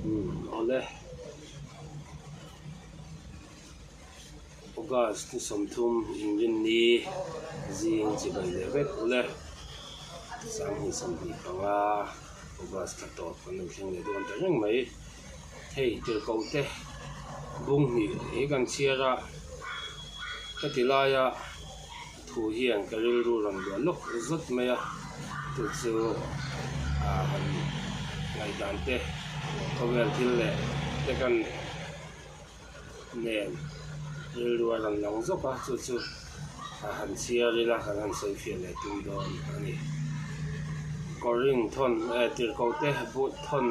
Umm awle. August ni 30 inrinni zing chibai leh vek ule. 2025 August thla tawp kan lo thleng leh dawn ta reng mai. Hei tirhkoh te bung hnih hi kan chhiar a, heti laia thu hian ka rilru rawn luah lawk zawt mai a, chu chu ah han ngaihdan te khawvel thil leh te kan nen rilru a rawn lang zawk a, chu chu a han chhiar ila kan han sawi fiah leh tum dawn a ni. Korin thawn eh tirhkoh te but thawn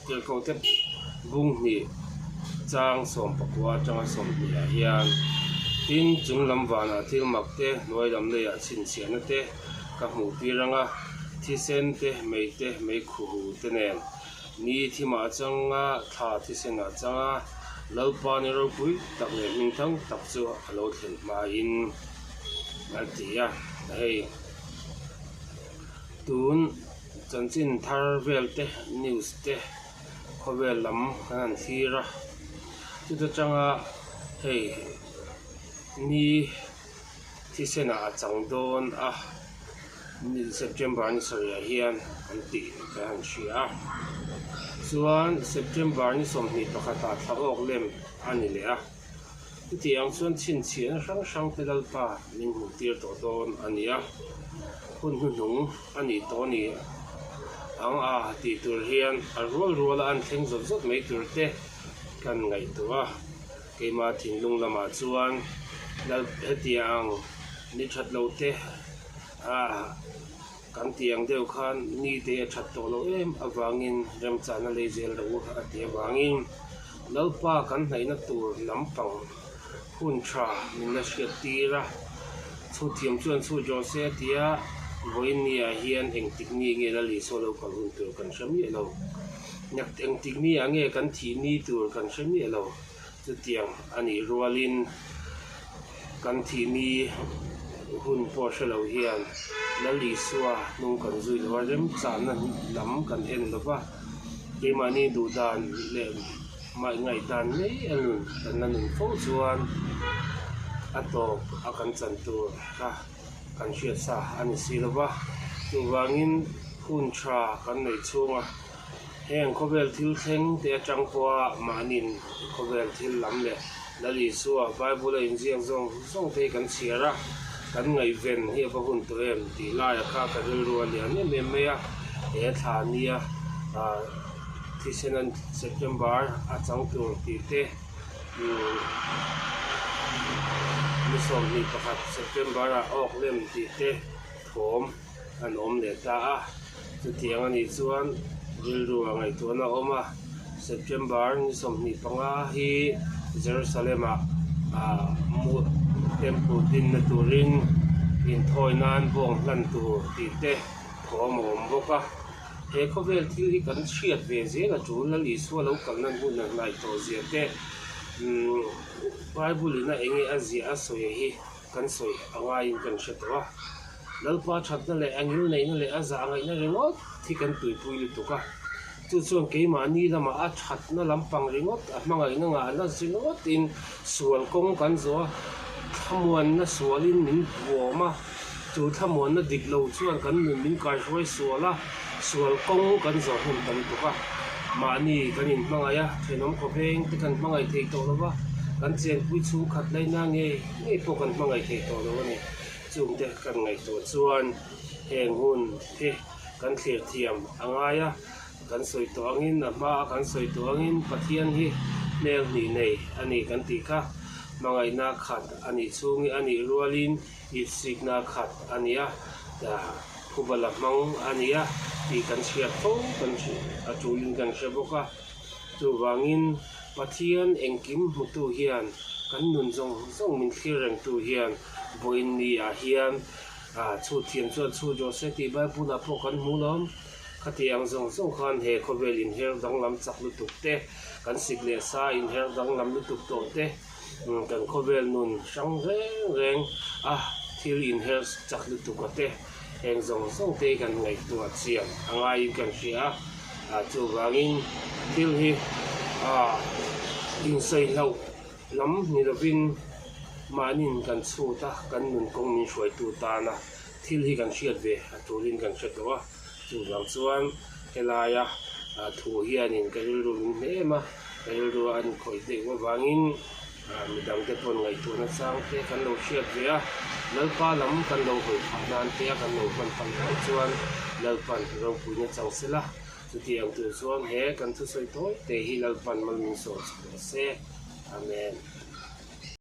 tirhkoh te bung hnih chang 19 atanga 20 ah hian tin chung lam vanah thil mak te hnuai lam leiah chhinchhiahna te ka hmuh tir ang a, thisen te mei te mei khuhu te nen. Ni thimah a chang a, thla thisen ah a chang a, Lalpa ni ropui tak leh hming thang tak chu a lo thlen hmain a ti a. Hei tun chanchin thar vel te, news te khawvel lam kan han thlir a, chuta tanga hei ni thisen ah a chang dawn a. September ni sarih ah hian an tih kan han hria a, chuan September ni 21 ah thla awk lem a ni leh a, chutiang ang chuan chhinchhiahna hrang hrang te Lalpa min hmuh tir tawh dawn a ni a, hun hnuhnung a nih tawh a ni ang a tih tur hian a rual rual a an thleng zawt zawt mai tur te kan ngaihtuah a, keimah thinlung lamah chuan Lal hetiang ni that lo te. Ah, kan tih ang deuh khan ni te a that tawh loh em avangin remchahna lei zel lo u a tih avangin Lalpa kan hnaihna tur lampang hun tha min la hriat tir a, chhuthiam chuan chhut rawh se a ti a, vawiin ni ah hian engtik ni nge Lal Isua lo kal hun tur kan hre miah lo, engtik ni ah nge kan thih ni tur kan hre miah lo. Chutiang a nih rualin kan thihni hun pawh hre lo hian Lal Isua hnung kan zui lo a, remchahna lam kan en lo va, keimahni duhdan leh ngaihdan mai a nun kan la nun fo chuan a tawp a kan chan tur kha kan hriat sa a ni si lo va. Chuvangin hun tha kan neih chhunga. Heng khawvel thil thleng te atang pawha mahniin khawvel thil lam leh Lal Isua Bible a inziak zawng zawng te hi kan chhiar a, kan ngaihven hi a va hun tawh em tih laia kha ka rilru a lian em em mai a, he thla nia thisen an September a chang tur tih te ni 21 September ah awk lem tih te thawm an awm leh ta a, chutiang a nih chuan rilru a ngaihtuahna a awm a, September ni 25 hi Jerusalem ah ah temple dinna turin inthawi nan bawng hlan tur tih te thawm a awm bawk a, he khawvel thil hi kan hriat ve zel a tul Lal Isua lo kalna hmun a hnaih tawh zia te umm Bible in a enge a ziah a sawi hi kan sawi a ngaiin kan hre tawh a, Lalpa thatna leh a ngil neihna leh a zah ngaihna ringawt hi kan tuipui lutuk a, chu chuan keimahni lamah a thatna lampang ringawt, a hmangaihna ngahna ringawtin sual kawng kan zawh a, thlamuanna sualin min buam a, chu thlamuanna dik lo chuan kan nun min kaihruai sual a, sual kawng kan zawh hnem ta lutuk a, mahni kan inhmangaih a, thenawm khawveng te kan hmangaih thei tawh lo va, kan chenpui chhungkhat laina ngei ngei pawh kan hmangaih thei tawh lo a ni. Chungte kan ngaihtuah chuan heng hun hi kan thlir thiam a ngai a, kan sawi tawh angin a hmaa kan sawi tawh angin Pathian hi hmel hnih nei a ni kan tih kha hmangaihna khat a nih chhungin a nih rualin itsikna khat a ni a, phubala hmang a ni a tih kan hriat fo kan a tulin kan hre bawk a. Chuvangin Pathian engkim hmutu hian kan nun zawng zawng min thlir rengtu hian vawiin ni ah hian chhut thiam chuan chhut rawh se tih Bible ah pawh kan hmu lawm. Khati ang zawng zawng khan he khawvel inher danglam chak lutuk te, kan sik leh sa inher danglam lutuk tawh te, kan khawvel nun hrang reng reng a thil inher chak lutuk a te, heng zawng zawng te hi kan ngaihtuah chian a ngaiin kan hria a. Chuvangin thil hi insawi hlauh lam ni lovin mahniin kan chhut a, kan nun kawng min hruaitu tana thil hi kan hriat ve a tulin kan hre tawh a. Chuvang chuan helaia thu hianin ka rilru min hne em a, ka rilru a inkhawih deuh avangin Midangte pawn ngaihtuahna chang te kan lo hriat ve a, Lalpa lam kan lo hawi phah nan te a kan lo hman palh hlauh chuan Lalpan ropuina chang se la, chuti ang tur chuan he kan thusawi tawi te hi Lalpan mal min sawm chhuah se. Amen.